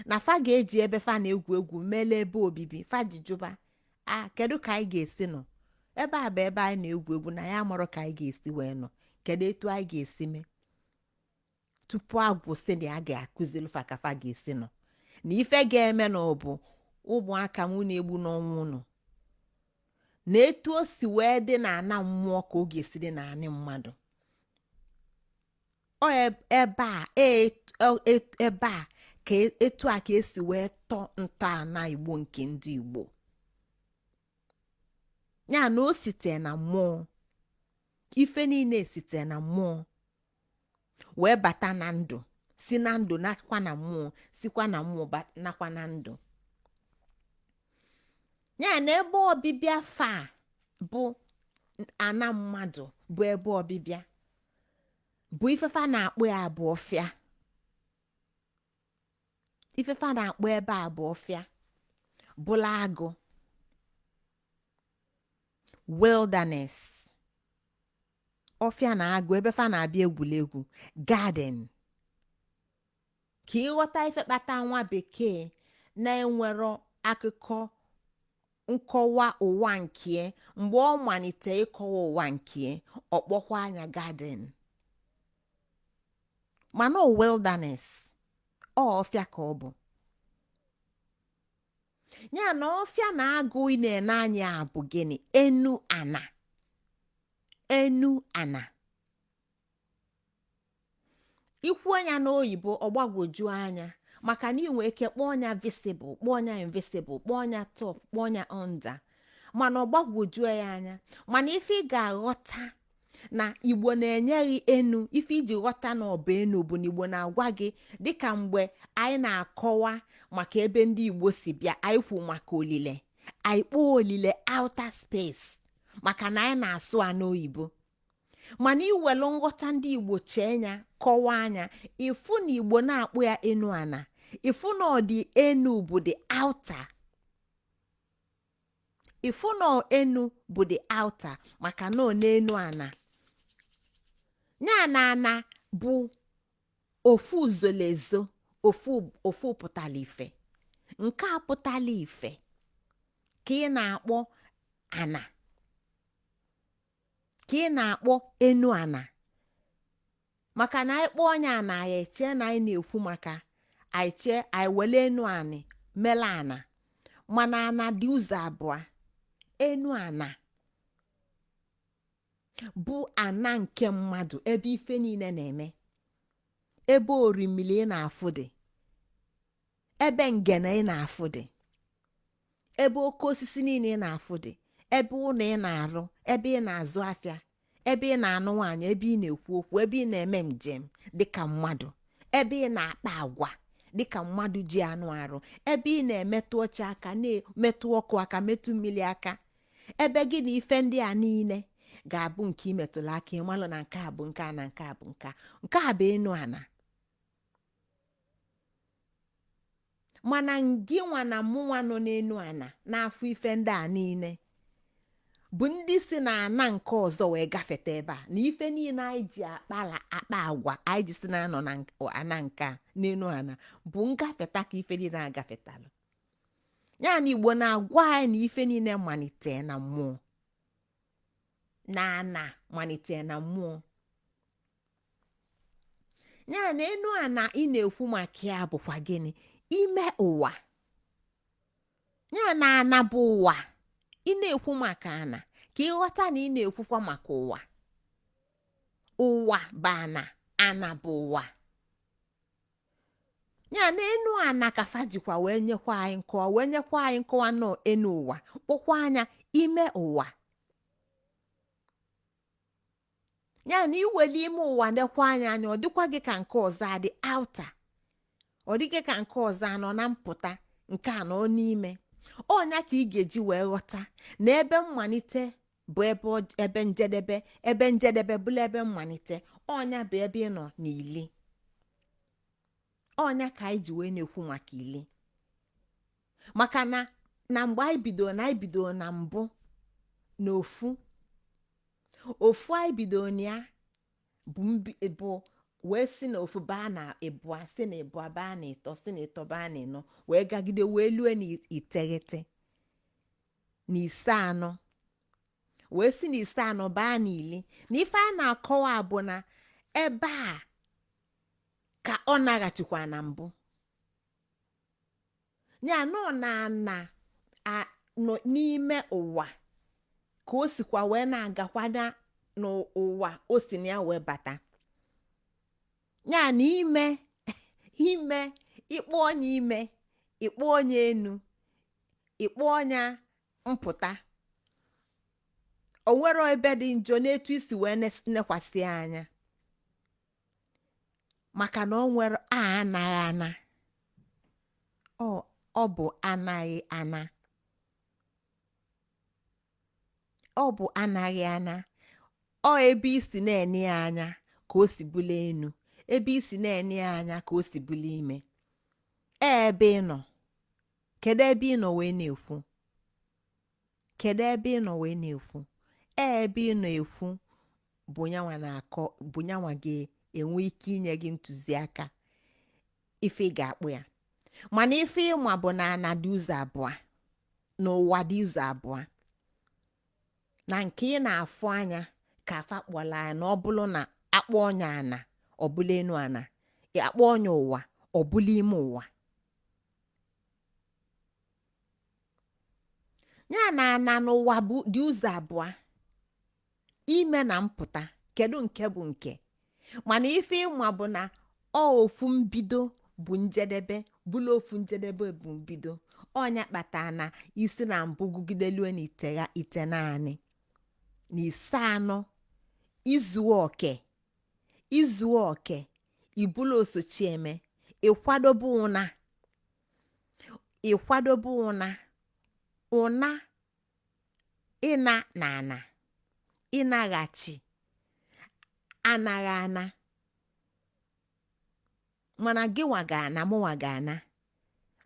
na fa ga-eji ebe fa na-egwu egwu mele ebe obibi. Fa ji jụba a, kedu ka anyị ga-esi nọ ebe a bụ ebe anyị na-egwu egwu, na ya marọ ka anyị ga-esi wee nọ? Kedu etu anyị ga-esi mee? Tupu agwụ sị na ya ga-akụziri fa ka fa ga-esi nọ, na ife ga-eme na ọ bụ ụmụaka m na-egbu n'ọnwa unu, na etu o si wee dị na ana mmụọ ka ọ ga-esi dị na anị mmadụ. Ọ ebe a ebe a ka etu a ka esi wee tọọ ntọala Igbo nke ndị Igbo, ya na o site na mmụọ. Ife niile site na mmụọ wee bata na ndụ, si na ndụ nakwa na mmụọ, sikwa na mmụọ nakwa na ndụ. Ya na ebe ọbịbịa fa bụ ana mmadụ, bụ ebe ọbịbịa bụ ifefa na-akpọ ya bụ ọfịa. Ifefa na-akpọ ebe a bụ ọfịa, bụla agụ, wilderness, ọfịa na agụ, ebe fa na-abịa egwuregwu, garden. Ka ịghọta ife kpata nwa bekee na-enwero akụkọ nkọwa ụwa nke mgbe ọ malite ịkọwa ụwa nke ọkpọkwa anya garden, mana ọ wilderness, ọ ọfịa ka ọ bụ. Ya na ọfịa na agụ ị na-ene anya bụ gịnị? Enu ana, enu ana. Ikwu anya n'oyibo, ọgbagwoju anya, maka na ị nwee ike kpọọ ya visible, kpọọ ya invisible, kpọọ ya top, kpọọ ya under, mana ọgbagwojuo ya anya. Mana ife ị ga-aghọta na Igbo na-enyeghị enu, ife iji ghọta na ọ bụ enu bụ na Igbo na-agwa gị, dịka mgbe anyị na-akọwa maka ebe ndị Igbo si bịa, anyị kwu maka olile, anyị kpọọ olile outer space, maka na anyị na-asụ a n'oyibo. Mana iwelu nghọta ndị Igbo chee ya, kọwaa anya, ịfụ na Igbo na-akpụ ya enu ana. Ịfụ na ọ dị enu bụ the outer, ịfụ na enu bụ the outer, maka na ọ n'enu ana. Ya na ana bụ ofu zoloezo, ofu ofu pụtara ife. Nke a pụtara ife ka ị na-akpọ ana, ka ị na-akpọ enu ana. Maka na anyị kpọọ onye ana, anyị echee na anyị na-ekwu maka anyị chee anyị wele enu anị mele ana. Mana ana dị ụzọ abụọ. Enu ana bụ ana nke mmadụ, ebe ife niile na-eme, ebe orimili ị na-afụ dị, ebe ngene ị na-afụ dị, ebe oke osisi niile ị na-afụ dị, ebe ụlọ ị na-arụ, ebe ị na-azụ afịa, ebe ị na-anụ nwaanyị, ebe ị na-ekwu okwu, ebe ị na-eme njem dịka mmadụ, ebe ị na-akpa agwa dịka mmadụ ji anụ arụ, ebe ị na-emetụ oche aka, na-emetụ ọkụ aka, metụ mmiri aka, ebe gị na ife ndị a niile ga-abụ nke ị metụrụ aka, ịmalụ na nke a bụ nke a, na nke a bụ nke a. Nke a bụ enu ana. Mana ngị nwa na mụnwa nọ n'enu ana na-afụ ife ndị a niile bụ ndị si na ana nke ọzọ wee gafete ebe a, na ife niile anyị ji akpala akpa agwa anyị ji si na anọ na ana nke a n'enu ana bụ ngafeta ka ife niile agafetalụ. Ya na Igbo na-agwa anyị na ife niile malite na mmụọ, na ana malite na mmụọ. Ya na enu ana ị na-ekwu maka ya bụkwa gịnị? Ime ụwa. Ya na ana bụ ụwa. Ị na-ekwu maka ana, ka ịghọta na ị na-ekwukwa maka ụwa. Ụwa bụ ana, ana bụ ụwa. Ya na enu ana ka fa jikwa wee nyekwa anyị nkọwa, wee nyekwa anyị nkọwa nọ enu ụwa, kpọkwa anya ime ụwa. Ya na iweli ime ụwa nekwa anya anya, ọ dịkwa gị ka nke ọzọ adị outer, ọ dịghị ka nke ọzọ anọ na mpụta, nke a nọ n'ime. Ọnya ka ị ga-eji wee ghọta na ebe mmalite bụ ebe njedebe, ebe njedebe bụla ebe mmalite. Ọnya bụ ebe ị nọ n'ili. Ọnya ka anyị ji wee na-ekwu maka ili, maka na mgbe anyị bidoro, na anyị bidoro na mbụ na ofu ofu anyị bidoro na ya bụ bụ wee si na ofu baa na ịbụa, si na ịbụa baa na ịtọ, si na ịtọ baa na ịnọ, wee gagide wee lue na iteghete, na ise anọ, wee si na ise anọ baa na ili. Na ife a na-akọwa bụ na ebe a ka ọ naghachikwa na mbụ ya nọ na na nọ n'ime ụwa, ka o sikwa wee na-agakwa n'ụwa o si na ya wee bata. Ya na ime ime, ịkpọ onye ime, ịkpọ onye enu, ịkpọ onye mpụta, o nwere ebe dị njọ n'etu isi wee nekwasị ya anya, maka na o nwere a anaghị ana. Ọ bụ anaghị ana, ọ bụ anaghị ana. Ọ ebe isi na-ene ya anya ka o si bụla enu, ebe isi na-ene ya anya ka o si bụla ime. Ebe ị nọ, kedu ebe ị nọ wee na-ekwu? Kedu ebe ị nọ wee na-ekwu? Ebe ị nọ ekwu bụ nyanwa na-akọ, bụ nyanwa ga-enwe ike inye gị ntụziaka ife ị ga-akpụ ya. Mana ife ịma bụ na ana dị ụzọ abụọ, na ụwa dị ụzọ abụọ, na nke ị na-afụ anya ka afa kpọla ya, na ọ bụrụ na akpọ ọnya ana, ọbụla enu ana, akpọ ọnya ụwa, ọbụla ime ụwa. Ya na ana n'ụwa bụ dị ụzọ abụọ, ime na mpụta. Kedu nke bụ nke? Mana ife ịma bụ na ọ ofu mbido bụ njedebe, bụla ofu njedebe bụ mbido. Ọnya kpata na isi na mbụ gụgidelue na itegha ite naanị na ise anọ, izuo oke, izuo oke, ibulu osochieme, ịkwadobe ụna, ịkwadobe ụna, ụna ịna na ana, ịnaghachi anaghị ana. Mana gịnwa ga-ana, mụnwa ga-ana,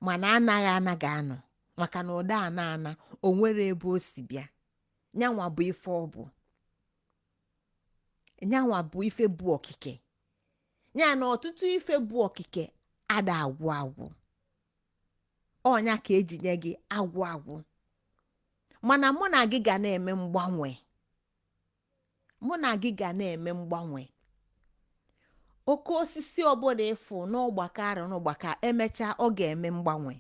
mana anaghị ana ga-anọ, maka na ụda ana ana o nwere ebe o si bịa. Nyanwa bụ ife ọ bụ, nyanwa bụ ife bụ okike. Ya na ọtụtụ ife bụ okike ada agwụ agwụ. Ọnya ka eji nye gị agwụ agwụ. Mana mụ na gị ga na-eme mgbanwe, mụ na gị ga na-eme mgbanwe. Oke osisi ọbụla ịfụ n'ọgbakọ arụ n'ọgbakọ, emechaa ọ ga-eme mgbanwe,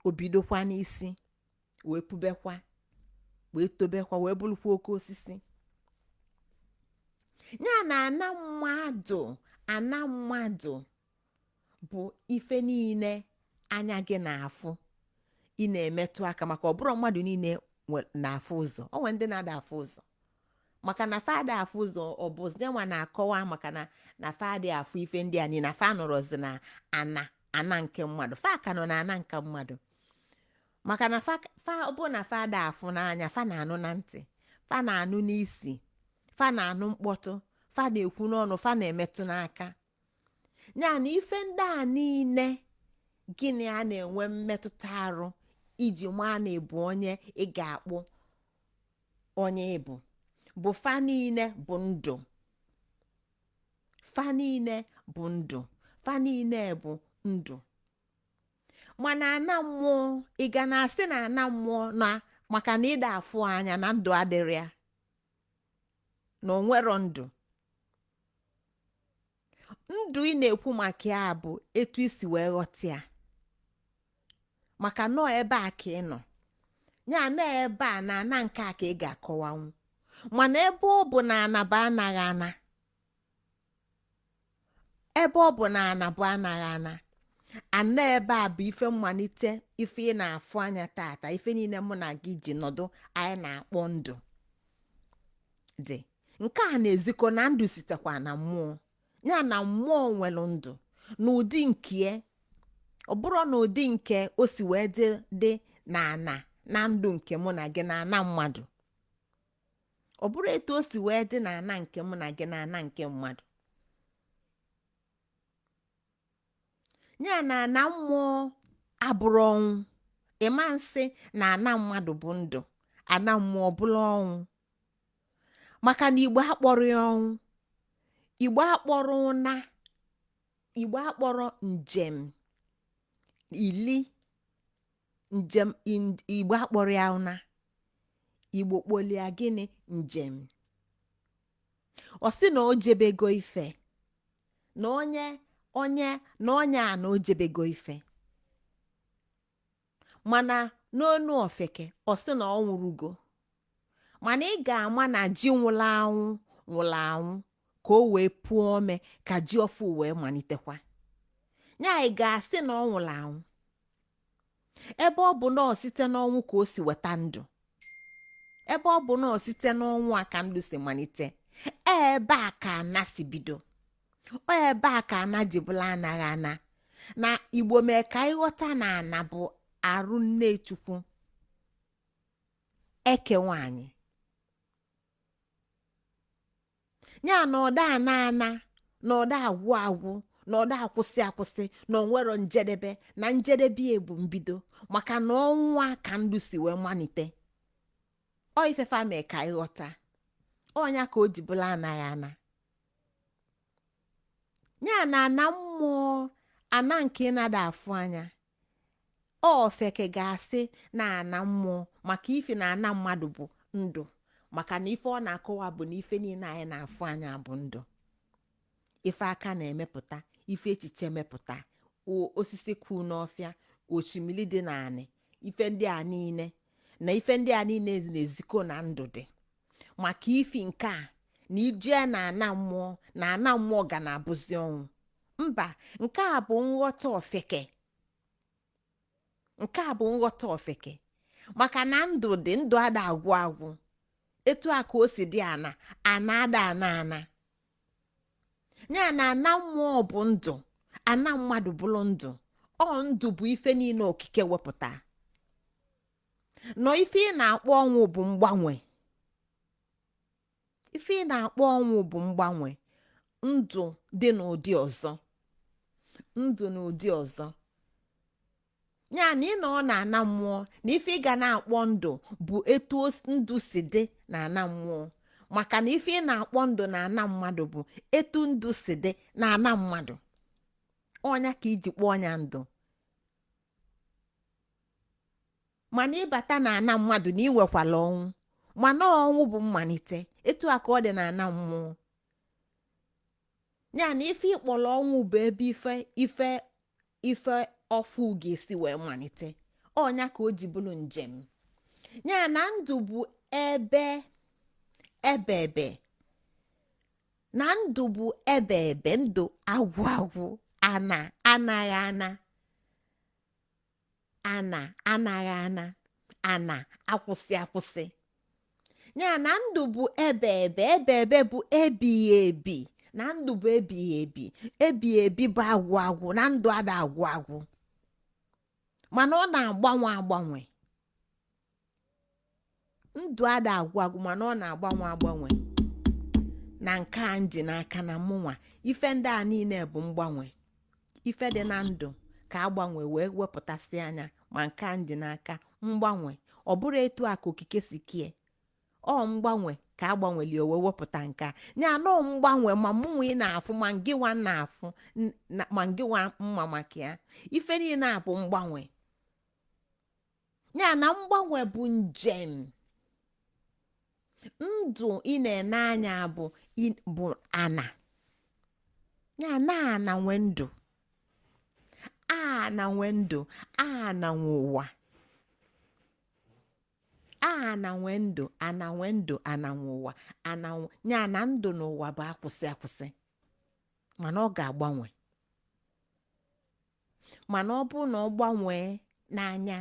o bidokwa n'isi wee pubekwa, wee tobekwa, wee bụrụkwa oke osisi. Ya na ana mmadụ, ana mmadụ bụ ife niile anya gị na-afụ, ị na-emetụ aka, maka ọ bụrụ mmadụ niile na-afụ ụzọ. O nwere ndị na-ada afụ ụzọ, maka na fa ada afụ ụzọ, ọ bụ nyanwa na-akọwa maka na fa adị afụ ife ndị a niile, na fa nọrọzi na ana ana nke mmadụ, fa ka nọ na ana nke mmadụ, maka na fa ọ bụ na fa ada afụ n'anya, fa na-anụ na ntị, fa na-anụ n'isi, fa na-anụ mkpọtụ, fa na-ekwu n'ọnụ, fa na-emetụ n'aka. Ya na ife ndị a niile gịnị a na-enwe mmetụta arụ iji maa na ịbụ onye ị ga-akpụ onye ịbụ, bụ fa niile bụ ndụ, fa niile bụ ndụ, fa niile bụ ndụ. Mana ana mmụọ, ị ga na-asị na ana mmụọ na maka na ịda afụ anya na ndụ adịrị ya, na o nwero ndụ. Ndụ ị na-ekwu maka ya bụ etu isi wee ghọta ya, maka nọọ ebe a ka ị nọ, ya na ebe a na ana nke a ka ị ga-akọwanwu. Mana ebe ọ bụ na ana bụ anaghị ana, ebe ọ bụ na ana bụ anaghị ana, ana ebe a bụ ife mmalite, ife ị na-afụ anya tata, ife niile mụ na gị ji nọdụ anyị na-akpọ ndụ dị. Nke a na-ezikọ na ndụ sitekwa na mmụọ, ya na mmụọ nwere ndụ n'ụdị nke, ọ bụrụ na ụdị nke o si wee dị na ana na ndụ nke mụ na gị na ana mmadụ, ọ bụrụ etu o si wee dị na ana nke mụ na gị na ana nke mmadụ. Ya na ana mmụọ abụrọ ọnwụ. Ịma nsị na ana mmadụ bụ ndụ, ana mmụọ bụrụ ọnwụ, maka na Igbo akpọrọ ya ọnwụ, Igbo akpọrọ ụna, Igbo akpọrọ njem ili njem, Igbo akpọrọ ya ụna. Igbo kpọlịa gịnị? Njem. Ọ sị na o jebego ife na onye onye na onye a na o jebego ife, mana n'onu ofeke ọ sị na ọ nwụrụgo. Mana ị ga-ama na ji nwụrụ anwụ nwụrụ anwụ ka o wee pụọ ome ka ji ọfụ wee malitekwa. Ya ị ga-asị na ọ nwụrụ anwụ, ebe ọ bụ na ọ site n'ọnwụ ka o si weta ndụ, ebe ọ bụ na ọ site n'ọnwụ a ka ndụ si malite. Ebe a ka ana si bido, ebe a ka ana ji bụla anaghị ana. Na Igbo mee ka anyị ghọta na ana bụ arụ nne Chukwu eke nwanyị, ya na ọda ana ana, na ọda agwụ agwụ, na ọda akwụsị akwụsị, na onwero njedebe, na njedebe ya bụ mbido, maka na ọnwụ a ka ndụ si wee malite. Ọ ife fa mee ka anyị ghọta ọnya ka o ji bụla anaghị ana. Ya na ana mmụọ, ana nke ị nada afụ anya, ofeke ga-asị na ana mmụọ, maka ife na ana mmadụ bụ ndụ, maka na ife ọ na-akọwa bụ na ife niile anyị na-afụ anya bụ ndụ, ife aka na-emepụta, ife echiche mepụta, osisi kwu n'ọfịa, osimiri dị n'anị, ife ndị a niile na ife ndị a niile na-ezikọ na ndụ dị. Maka ifi nke a na ijee na ana mmụọ, na ana mmụọ ga na-abụzi ọnwụ. Mba, nke a bụ nghọta ofeke, nke a bụ nghọta ofeke, maka na ndụ dị, ndụ ada agwụ agwụ. Etu a ka o si dị ana, ana ada ana ana. Ya na ana mmụọ bụ ndụ, ana mmadụ bụrụ ndụ. Ọ ndụ bụ ife niile okike wepụta. Nọ ife ị na-akpọ ọnwụ bụ mgbanwe, ife ị na-akpọ ọnwụ bụ mgbanwe ndụ dị n'ụdị ọzọ, ndụ n'ụdị ọzọ. Ya na ị nọ na ana mmụọ, na ife ị ga na-akpọ ndụ bụ etu ndụ si dị na ana mmụọ, maka na ife ị na-akpọ ndụ na ana mmadụ bụ etu ndụ si dị na ana mmadụ. Ọnya ka iji kpọọ ọnya ndụ. Mana ịbata na ana mmadụ na ị nwekwala ọnwụ, mana ọnwụ bụ mmalite. Etu a ka ọ dị na ana mmụọ. Ya na ife ịkpọrọ ọnwụ bụ ebe ife ife ife ọfụ ga-esi wee malite. Ọnya ka o ji bụrụ njem. Ya na ndụ bụ ebe ebe ebe, na ndụ bụ ebe ebe, ndụ agwụ agwụ, ana anaghị ana, ana anaghị ana, ana akwụsị akwụsị. Ya na ndụ bụ ebe ebe, ebe ebe bụ ebighị ebi, na ndụ bụ ebighị ebi, ebighị ebi bụ agwụ agwụ, na ndụ ada agwụ agwụ, mana ọ na-agbanwe agbanwe. Ndụ ada agwụ agwụ, mana ọ na-agbanwe agbanwe. Na nke a nji n'aka na mụnwa, ife ndị a niile bụ mgbanwe. Ife dị na ndụ ka agbanwe wee wepụtasị anya, ma nke a nji n'aka mgbanwe. Ọ bụrụ etu a ka okike si kie, ọ mgbanwe ka agbanweli o wee wepụta nke a. Ya na ọ mgbanwe, ma mụnwa ị na-afụ, ma ngị nwa na-afụ, ma ngị nwa mma maka ya, ife niile a bụ mgbanwe. Ya na mgbanwe bụ njem ndụ. Ị na-ene anya bụ ana. Ya na ana nwe ndụ, ana nwe ndụ, ana nwe ụwa, ana nwe ndụ, ana nwe ndụ, ana nwe ụwa, ana nwe. Ya na ndụ n'ụwa bụ akwụsị akwụsị, mana ọ ga-agbanwe. Mana ọ bụrụ na ọ gbanwee n'anya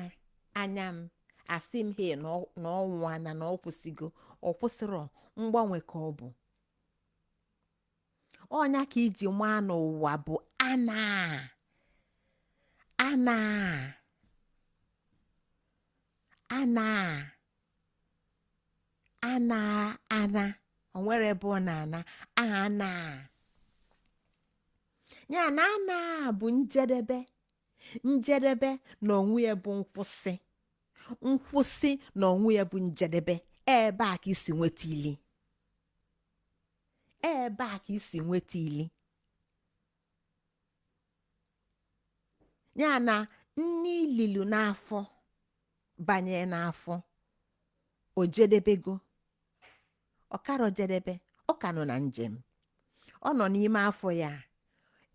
anya m, asị m he na ọ nwụana, na ọ kwụsịgo. Ọ kwụsịrọ, mgbanwe ka ọ bụ. Ọnya ka iji maa n'ụwa bụ ana ana ana ana ana. O nwere ebe ọ na-ana ana. Ya na ana bụ njedebe. Njedebe na onwe ya bụ nkwụsị. Nkwụsị na onwe ya bụ njedebe. Ebe a ka isi nweta ili. Ebe a ka isi nweta ili. Ya na nni ililu n'afọ banye n'afọ, o jedebego. Ọ karọ jedebe, ọ ka nọ na njem. Ọ nọ n'ime afọ ya.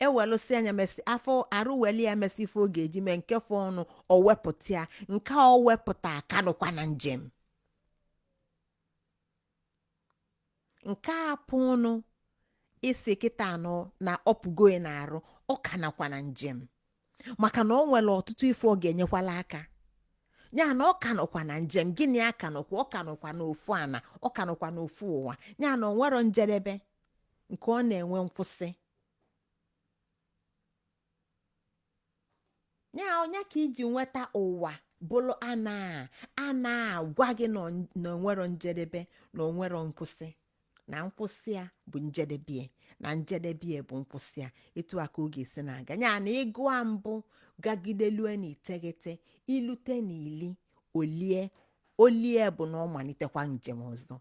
Ewelụsị anya mesị afọ arụ weli ya mesị ife ọ ga-eji mee nke fọ ọnụ, o wepụta ya. Nke a o wepụta ka nọkwa na njem. Nke a pụ ọnụ isi kịta anọ na ọpụgo ya na-arụ, ọ ka nakwa na njem, maka na ọ nwere ọtụtụ ife ọ ga-enyekwala aka. Ya na ọ ka nọkwa na njem. Gịnị ya ka nọkwa? Ọ ka nọkwa n'ofu ana, ọ ka nọkwa n'ofu ụwa. Ya na ọ nwero njedebe nke ọ na-enwe nkwụsị. Ya ọnya ka iji nweta ụwa bụrụ ana ana gwa gị na onwero njedebe, na onwero nkwụsị, na nkwụsị ya bụ njedebe ya, na njedebe ya bụ nkwụsị ya. Etu a ka ọ ga-esi na-aga. Ya na ịgụa mbụ gagide lue na iteghete, ilute na ili, olie olie bụ na ọ malitekwa njem ọzọ.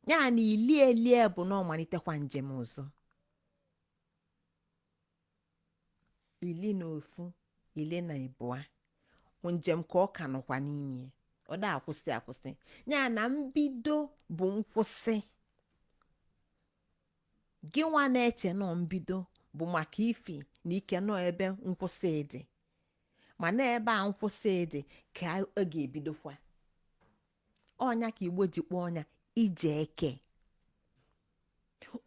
Ya na ilie elie bụ na ọ malitekwa njem ọzọ. 11, 12, njem ka ọ ka nọkwa n'ime, ọ da akwụsị akwụsị. Ya na mbido bụ nkwụsị. Gị nwa na-eche nọ mbido bụ maka ifi na ike nọ ebe nkwụsị dị, mana ebe a nkwụsị dị ka ọ ga-ebidokwa. Ọnya ka Igbo ji kpọọ ọnya ije eke.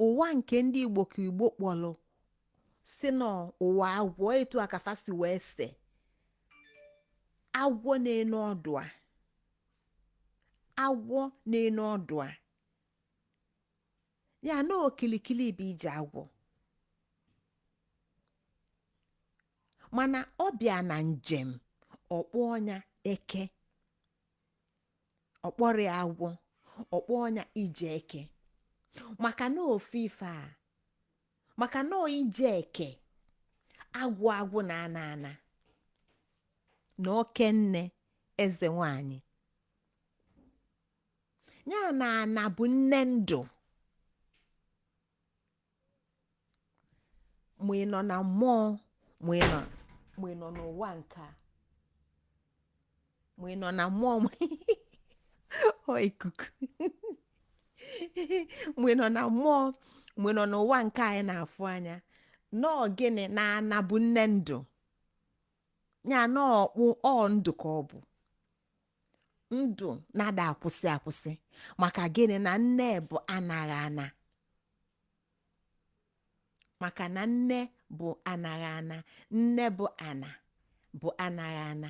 Ụwa nke ndị Igbo ka Igbo kpọrọ si n'ụwa agwọ. Etu a ka fa si wee se agwọ na-enu ọdụ a, agwọ na-enu ọdụ a. Ya na okilikili bụ ije agwọ, mana ọ bịa na njem ọkpọ ọnya eke, ọkpọrọ ya agwọ, ọkpọ ọnya ije eke, maka na ofu ife a, maka na ije eke agwụ agwụ na ana ana na oke nne eze nwanyị. Ya na ana bụ nne ndụ. Ma ị nọ na mmụọ, ma ị nọ n'ụwa nke a, ma ị nọ na mmụọ, ọ ikuku, ma ị nọ na mmụọ, ma ị nọ n'ụwa nke anyị na-afụ anya, nọọ gịnị na ana bụ nne ndụ. Ya na ọkpụ ọ ndụ ka ọ bụ ndụ na-ada akwụsị akwụsị. Maka gịnị? Na nne bụ anaghị ana, maka na nne bụ anaghị ana, nne bụ ana bụ anaghị ana.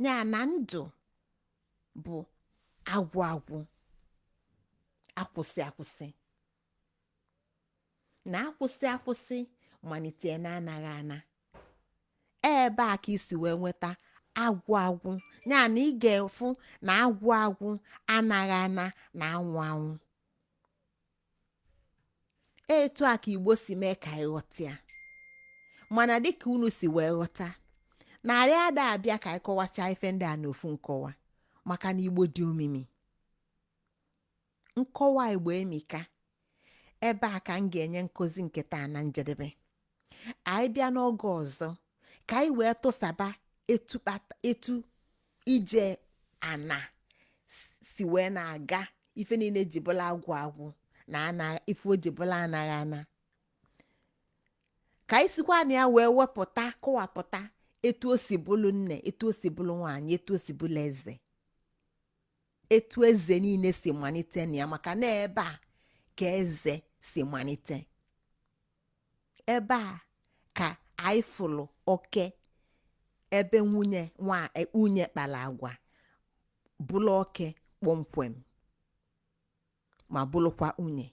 Ya na ndụ bụ agwụ agwụ, akwụsị akwụsị, na akwụsị akwụsị malite na anaghị ana. Ebe a ka isi wee nweta agwụ agwụ. Ya na ị ga-efu na agwụ agwụ, anaghị ana na anwụ anwụ. Etu a ka Igbo si mee ka anyị ghọta ya. Mana dịka unu si wee ghọta na anyị ada abịa ka anyị kọwachaa ife ndị a n'ofu nkọwa, maka na Igbo dị omimi, nkọwa Igbo emika. Ebe a ka m ga-enye nkụzi nke taa na njedebe. Anyị bịa n'oge ọzọ ka anyị wee tụsaba etu ije ana si wee na-aga, ife niile ji bụla agwụ agwụ na ana, ife o ji bụla anaghị ana, ka anyị sikwa na ya wee wepụta kọwapụta etu o si bụlụ nne, etu o si bụlụ nwaanyị, etu o si bụlụ eze, etu eze niile si malite na ya, maka na ebe a ka eze si malite, ebe a ka anyị fụlụ oke ebe nwunye nwa nwunye kpara agwa bụlụ oke kpọmkwem ma bụrụkwa nwunye.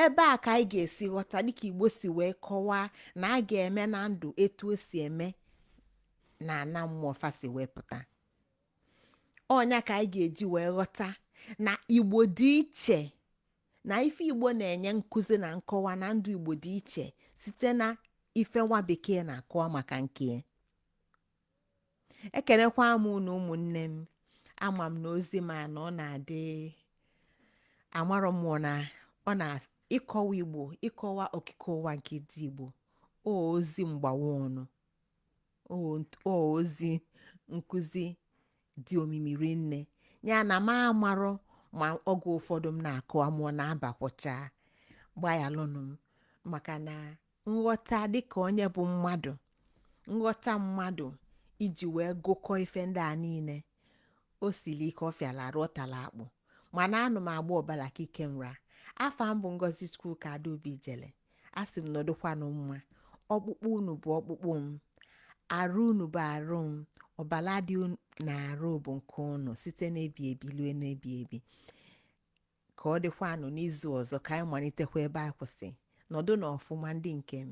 Ebe a ka anyị ga-esi ghọta, dịka Igbo si wee kọwaa, na a ga-eme na ndụ etu o si eme na ana mmụọ fa si wee pụta. Ọnya ka anyị ga-eji wee ghọta na Igbo dị iche, na ife Igbo na-enye nkụzi na nkọwa na ndụ Igbo dị iche site na ife nwa bekee na-akọwa maka nke. Ekenekwa m unu, ụmụnne m. Ama m na ozi ma na ọ na-adị amarọ mmụọ na ọ na ịkọwa Igbo, ịkọwa okike ụwa nke dị Igbo, o ozi mgbawa ọnụ, o ozi nkụzi dị omimi rinne ya na m amarọ. Ma oge ụfọdụ m na-akọwa mụọ na-abakwụcha, gbaghalụnụ m, maka na nghọta dịka onye bụ mmadụ, nghọta mmadụ iji wee gụkọ ife ndị a niile, o siri ike, ọ fịala arụ, ọ tara akpụ. Mana anụ m agba ọbala ka ike nra. Afa m bụ Ngozi Chukwuka Adaobi Jele. Asị m nọdụkwanụ mma. Ọkpụkpụ unu bụ ọkpụkpụ m, arụ unu bụ arụ m, ọbala dị na arụ bụ nke unu site n'ebi ebi lue n'ebi ebi. Ka ọ dịkwanụ n'izu ọzọ, ka anyị malitekwa ebe anyị kwụsị. Nọdụ n'ọfụma, ndị nke m.